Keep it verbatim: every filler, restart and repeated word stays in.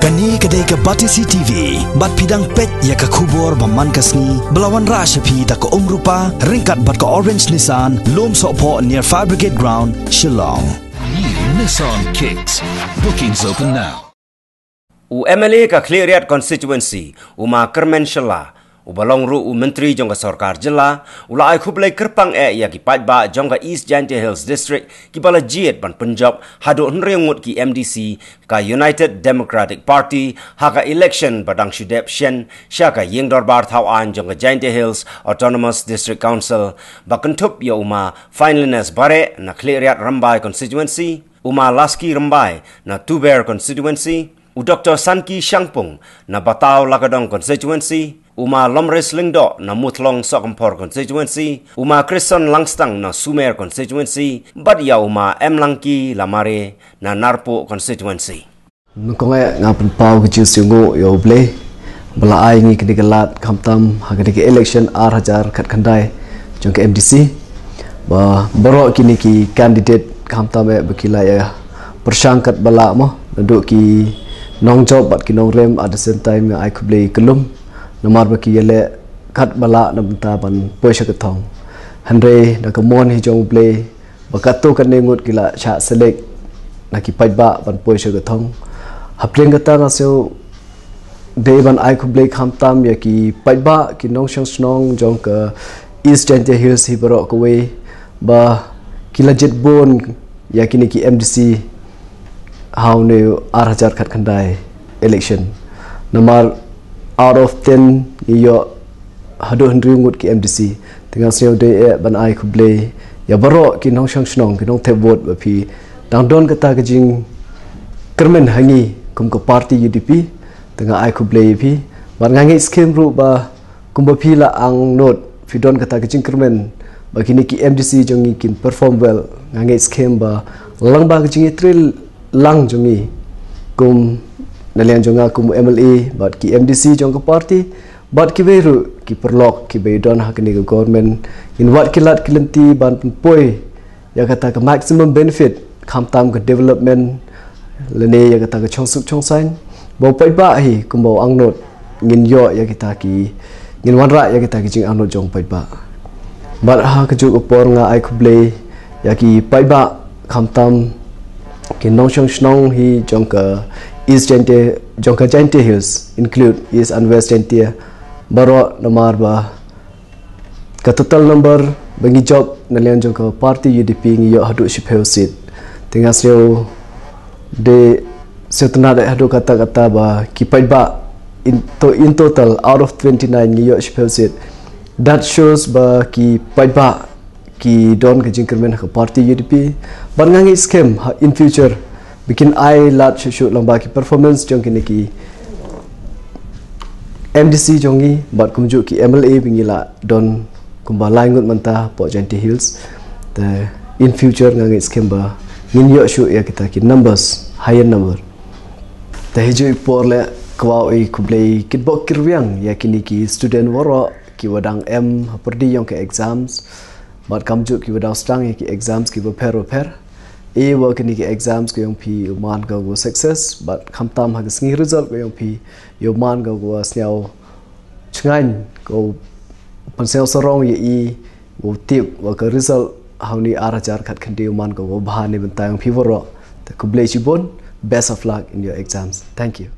Kane ka dei ka Batesi T V, bad phi dang peit ïa ka khubor ba man ka sngi, ba la wanrah sha phi da ka Umrupa, ryngkat bad ka Orange Nissan, Lum Sohphoh near Fire Brigade Ground, Shillong. New Nissan Kicks. Bookings open now. U M L A ka Khliehriat Constituency, u Ma Kyrmen Shylla, uba long ruh u Myntri jong ka Sorkar Jylla, u la ai khublei kyrpang eh ïa ki paidbah jong ka East Jaintia Hills District, kiba la jied ban pynjop haduh hynriew ngut ki M D C ka United Democratic Party ha ka election ba dang shu dep shen sha ka Ïing Dorbar Thaw Aiñ jong ka Jaintia Hills Autonomous District Council, ba kynthup ïa u Ma Finelyness Bareh na Khliehriat Rymbai Constituency, u Ma Laski Rymbai na Tuber Constituency, u Doktor Sanki Shangpung na Bataw Lakadong Constituency, u Ma Lomris Lyngdoh na Muthlong Sohkymphor Constituency, u Ma Kriston Langstang na Sumer Constituency, bad ïa u Ma Emlangki Lamare na Narpuh Constituency. Nyngkong eh nga pynpaw ka jingsngewnguh ïa U Blei ba la ai ngi kane ka lad khamtam ha kane ka election ar hajar khatkhyndai jong ka M D C. Ba baroh kine ki candidate khamtam eh ba ki la ïa pyrshang katba lah mo, naduh ki nongjop bad ki nongrim, at the same time nga ai khublei kyllum namar ba ki ïaleh katba lah na bynta ban poi sha ka thong. Hynrei da ka mon hi jong U Blei ba katto katne ngut ki la shah select na ki paidbah ban poi sha ka thong. Hapdeng kata nga sngew dei ban ai khublei khamtam ïa ki paidbah, ki nongshong shnong jong ka East Jaintia Hills hi baroh kawei, ba ki la jied bun ïa kine ki M D C ha une u ar hajar khatkhyndai election. Namar out of ten ngi ïoh haduh hynriew ngut ki M D C. Te nga sngew dei eh ban ai khublei ïa baroh ki nongshong shnong, ki nongthep vote, ba phi dang don kata ka jingkyrmen ha ngi kum ka party U D P. Te nga ai khublei ïa phi. Bad nga ngeit skhem ruh ba kumba phi la angnud, phi don kata ka jingkyrmen ba kine ki M D C jong ngi kin perform well. Nga ngeit skhem ba lyngba ka jingïatrei lang jong ngi kum na liang jong nga kum M L A bad ki M D C jong ka party, bad kiwei ruh ki paralok kiba ïadon ha kane ka government, ngin wad ki lad ki lynti ban pynpoi ïa kata ka maximum benefit khamtam ka development lane ïa kata ka chongsuk chongsaiñ, ba u paidbah hi kumba u angnud ngin ïoh ïa kita ki, ngin wanrah ïa kita ki jingangnud jong u paidbah. Bad ha kajuh ka por nga ai khublei ïa ki paidbah khamtam ki nongshong shnong hi jong ka East Jaintia, jong ka Jaintia Hills, include East and West Jaintia baroh, namar ba ka total number ba ngi jop na liang jong ka party U D P ngi ïoh haduh shiphew seat. Te nga sngew dei sngewtynnad eh haduh katta katta ba ki paidbah in, to, in total out of twenty-nine ngi ïoh shiphew seat. That shows ba ki paidbah ki don ka jingkyrmen ha ka party U D P. Bad nga ngeit skhem ha in future ba kin ai lad shuh shuh lyngba ki performance jong kine ki M D C jong ngi bad kumjuh ki M L A ba ngi la don kumba lai ngut mynta hapoh Jaintia Hills. Te in future nga ngeit skhem ba ngin ïoh shuh ïa kita ki numbers, higher number. Te ha kajuh ka por leh kwah ai khublei kitbok kitrwiang ïa kine ki student waroh kiba dang em ha pyrdi jong ka exams. Bad kumjuh kiba dang sdang ïa ki exams kiba pher ba pher. Ïa ba kine ki exams ka jong phi u man ka u success, bad khamtam ha ka sngi result ka jong phi, u man ka u sñiaw chngaiñ, ka u pynsñiaw sarong ïa i, u tip ba ka result ha une u ar hajar khatkhyndai u man ka u bha na bynta jong phi waroh. Te khublei shibun, best of luck in your exams. Thank you.